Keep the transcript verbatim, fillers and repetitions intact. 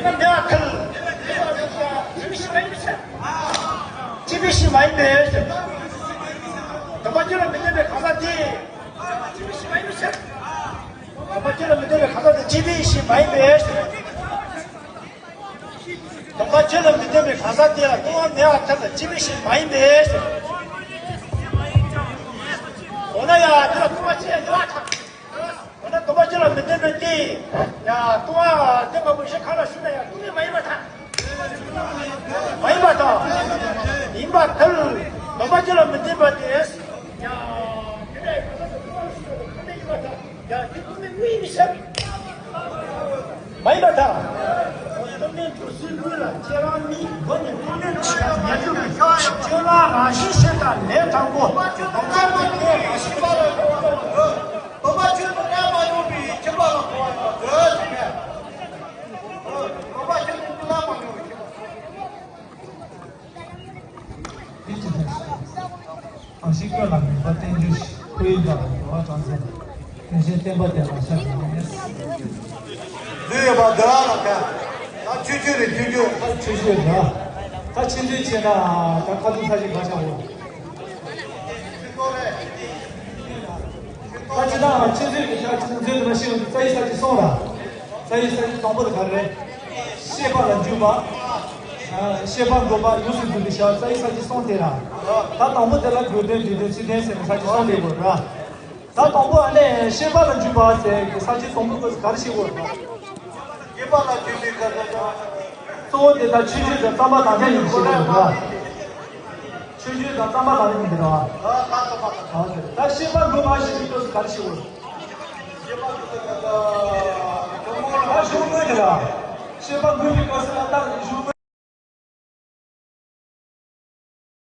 འདི་ལ་ཁུར། སྤྱི་པའི་གཞི་མ་ཡིན་པས། སྤྱི་པའི་གཞི་མ་ཡིན་པས། སྡོམ་པ་རྒྱུད་ལ་མི་ལྡན་པའི་གང་ཟག་དེ། སྤྱི་པའི་གཞི་མ་ཡིན་པས། སྡོམ་པ་རྒྱུད་ལ་མི་ལྡན་པའི་གང་ཟག་དེ་སྤྱི་པའི་གཞི་མ་ཡིན་པས། སྡོམ་པ་རྒྱུད་ལ་མི་ལྡན་པའི་གང་ཟག་དེ་ལ་ལྟུང་བ་མེད་པར་ཐལ། སྤྱི་པའི་གཞི་མ་ཡིན་པས། འོ་ན་ཡང་དེ་ལ་ལྟུང་བ་ཅི་ཡང་མེད་པར་ཐལ། འོ་ན་སྡོམ་པ་རྒྱུད་ལ་མི་ལྡན་པའི་སྟེ། ཡ། ལྟུང་བ་སྟོན་པ་པོ་ཞིག་གང་ལ་ཞུགས་ན་ཡང་ལྟུང་བས་མ་ཡིན་པར་ཐལ། མ་ཡིན་པར་ཐལ། ཡིན་པར་ཐལ། སྡོམ་པ་རྒྱུད་ལ་མི་ལྡན་པ་སྟེ། ཡ། དེ་ལྟ་ཡི་གང་ཟག་ལྟུང་བ་ཞུགས་པ་ལྟུང་བས་མ་ཡིན་པར་ཐལ། ཡ། དེ་ལྟུང་བས་མ་ཡིན་པར་ཐལ། མ་ཡིན་པར་ཐལ། སྟོབས་ལྡན་དུ་སྲིད་ཀུན་ལ་ཁྱེད་རང་ཉིད། མགོ་ནས་ཐོག་མའི་ཆོས་ཉན་ཐོས་ཀྱི་ཁྱོད་ལ་རང་བཞིན་ཤེས་དང་ལས་དང་པོ། སྡོམ་པ་ཆོས་དང་ལས་མ་ཡོང་པའི་ཁྱིམ་པ་ལ་གོ་བ་ཡོང་དགོས་ཟེར་མཁན། སྡོམ་པ་ཆོས་དང་ལས་མ་ཡོང་བའི་ཁྱིམ་པ། དེ་ཅི་ཐུབ་ཟེར། གང་ཞིག་ཀུན་ལ་མོས་པ་བརྟན་གྱུར་ཅིག། ཁོ་ཡི་དགའ་བ་འགྲོ་བ་གྲངས་ཅན། དོན་གཞན་བསྟན་པ་དེ་ལ་ཤར་བ་ཡིན། བཟོས་ཡོད་པ་འདི་ལ་ལ་ཁ། ད་ཆོས་ཆོས་རེད། ཆོས་ཆོས། ད་ཆོས་ཆོས་རེད། ད་ཆོས་ཆོས་བྱས་ན་ད་ཁ་ཐུག་ས་ཞིག་ག་ཤ་འོ། ད་ཅི་ད་ཆོས་ཆོས་ཀྱི་ཤ་ཆོས་ཆོས་དེ་ལ་ཤེས་ཡོང་དུས་རྩ་བའི་ས་བཅད་གསུམ་ར། རྩ་བའི་ས་བཅད་དང་པོ་དེ་ག་རེ་རེད། ཤེས་པ་ལ་འཇུག་པ། ཤེས་པ་འགོད་པ་ཡོངས་སུ་འཛིན་པའི་ཤ། རྩ་བའི་ས་བཅད་གསུམ་དེ་ར། ད་དང་པོ་དེ་ལ་དགོས་དོན་དེ་དོན་ཚིག་དོན་ཟེར་ནས་ས་བཅད་གསུམ་དེ་དགོས་ར། ད་དང་པོ་ཨ་ནི་ཤེས་པ་ལ་འཇུག་པ་ཟེར་གྱི་ས་བཅད་དང་པོ་སྐབས་སུ་ག་རེ་བྱེད་དགོས་རེད། ཤེས་པ་ལ་འཇུག་པའི་སྐབས་སུ། གཙོ་བོ་དེ་ད་ཆོས་ཆོས་དང་ཙམ་པ་དང་ལྡན་ཡིན་ཞེས་པ་རེད། ཆོས་ཆོས་དང་ཙམ་པ་དང་ལྡན་ཡིན་པ་རེད། ད་ཤེས་པ་འགོད་པ་ཞེས་པའི་སྐབས་སུ་ག་རེ་བྱེད་དགོས་རེད། ད་གཞུང་དངོས་དེ་ལ། ཤེས་པ་འགོད་པའི་སྐབས་སུ་ལ་ད་གཞུང་དངོས།